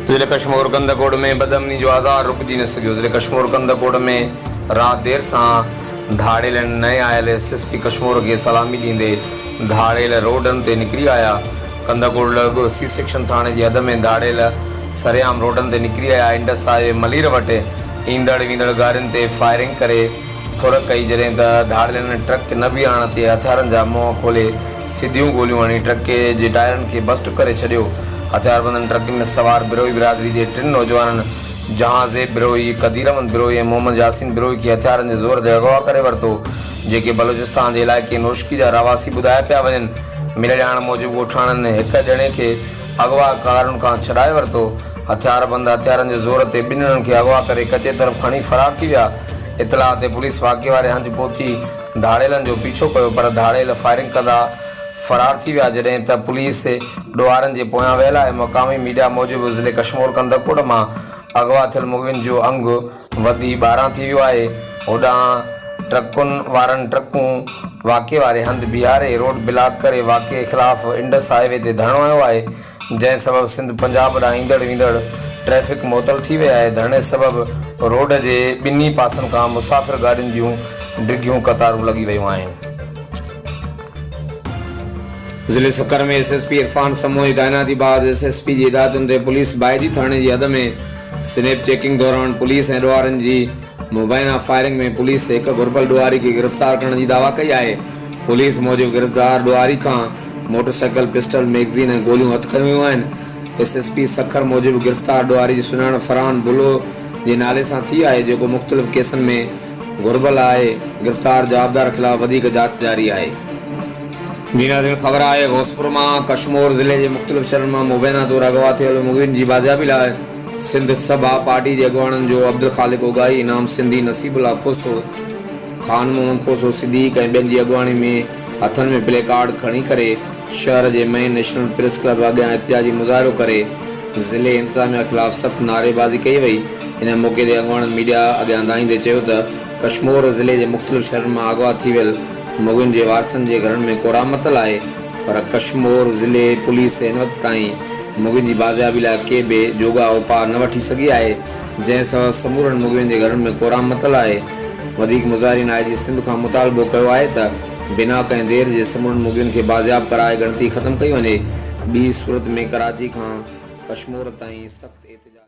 ضلعي ڪشمور ڪنڌڪوٽ ۾ بدامني جو آزار رڪجي نه سگهيو، ضلعي ڪشمور ڪنڌڪوٽ ۾ رات دير سان ڌاڙيلن نئين آيل ايس ايس پي ڪشمور کي سلامي ڏيندي ڌاڙيل روڊن تي نڪري آيا، ڪنڌڪوٽ لڳ سي سيڪشن ٿاڻي جي حد ۾ ڌاڙيل سرعام روڊن تي نڪري آيا، انڊس هاء وي ملير وٽ ايندڙ ويندڙ گاڏين تي فائرنگ ڪري ڦر ڪئي، جڏهن ته ڌاڙيلن ٽرڪ نه بيهارڻ تي هٿيارن جا منهن کولي سڌيون گوليون هڻي ٽرڪ جي ٽائرن کي بسٽ ڪري ڇڏيو. هٿياربندن ٽرڪ ۾ سوار بروهي برادري جي ٽن نوجوانن جهانزيب بروهي، قدير احمد بروهي ۽ محمد ياسين بروهي کي هٿيارن جي زور تي اغوا ڪري ورتو، جيڪي بلوچستان جي علائقي نوشڪي جا رهواسي ٻڌايا پيا وڃن. مليل ڄاڻ موجب ڳوٺاڻن هڪ ڄڻي کي اغوا ڪارن کان ڇڏائي ورتو. هٿياربند هٿيارن جي زور تي ٻن ڄڻن کي اغوا ڪري ڪچي طرف کڻي فرار ٿي ويا. اطلاع تي پوليس واقعي واري هنڌ پهتي ڌاڙيلن جو پيڇو ڪيو پر ڌاڙيل فائرنگ ڪندا فرار ٿي ويا جڏهن ته پوليس ڏوهارين جي پويان ويل آهي. مقامي ميڊيا موجب ضلعي ڪشمور ڪنڌڪوٽ مان اغوا ٿيل مغوين جو انگ وڌي 12 ٿي ويو آهي. هوڏانهن ٽرڪن وارن ٽرڪون واقعي واري هنڌ بيهاري روڊ بلاڪ ڪري واقعي خلاف انڊس هاء وي تي ڌرڻو هنيو آهي. جنهن سبب سنڌ پنجاب ڏانهن ايندڙ ويندڙ ٽريفڪ معطل ٿي وئي آهي، ڌرڻي سبب روڊ جي ٻنهي پاسن کان مسافر گاڏين جون ڊگهيون قطارون لڳي ويون آهن. ضلعي Sukkur ۾ S S P Irfan Samoon جي تعيناتي بعد ايس ايس پي جي هدايتن تي پوليس بائجي ٿاڻي جي حد ۾ سنيپ چيڪنگ دوران پوليس ۽ ڏوهارين جي مبينا فائرنگ ۾ پوليس هڪ گهربل ڏوهاري کي گرفتار ڪرڻ جي دعويٰ ڪئي آهي. پوليس موجب گرفتار ڏوهاري کان موٽر سائيڪل، پسٽل، ميگزين ۽ گوليون هٿ ڪيون ويون آهن. ايس ايس پي سکر موجب گرفتار ڏوهاري جي سڃاڻپ فرحان بلو جي نالي سان ٿي آهي جيڪو مختلف ڪيسن ۾ گهربل آهي، گرفتار جوابدار خلاف وڌيڪ جاچ جاري آهي. جي ناظرين خبر آهي غوثپور مان ڪشمور ضلعي جي مختلف شهرن مان مبينا طور اغوا ٿيل مغوين جي بازيابي لاء سنڌ سڀا پارٽي جي اڳواڻن جو عبدالخالق اوڳاهي، انعام سنڌي، نصيب الله کوسو، خان محمد کوسو صديق ۽ ٻين جي اڳواڻي ۾ هٿن ۾ پلي ڪارڊ کڻي ڪري شهر جي مئين نيشنل پريس ڪلب اڳيان احتجاجي مظاهرو ڪري ضلعي انتظاميا خلاف سخت نعريبازي ڪئي وئي ان موقعي تي اڳواڻن ميڊيا اڳيان دانهيندي چيو ته ڪشمور ضلعي جي مختلف شهرن مان اغوا ٿي ويل مغوين جي وارثن جي گهرن ۾ ڪورام متل آهي پر ڪشمور ضلعي پوليس هن وقت تائين مغوين جي بازيابي لاء ڪي به جوڳا اپاء نه وٺي سگهي آهي جنهن سبب سمورن مغوين جي گهرن ۾ ڪورام متل آهي. وڌيڪ مظاهرين آء جي سنڌ کان مطالبو ڪيو آهي ته بنا ڪنهن دير جي سمورن مغوين کي بازياب ڪرائي ڳڻتي ختم ڪئي وڃي، ٻي صورت ۾ ڪراچي کان ڪشمور تائين سخت احتجاج.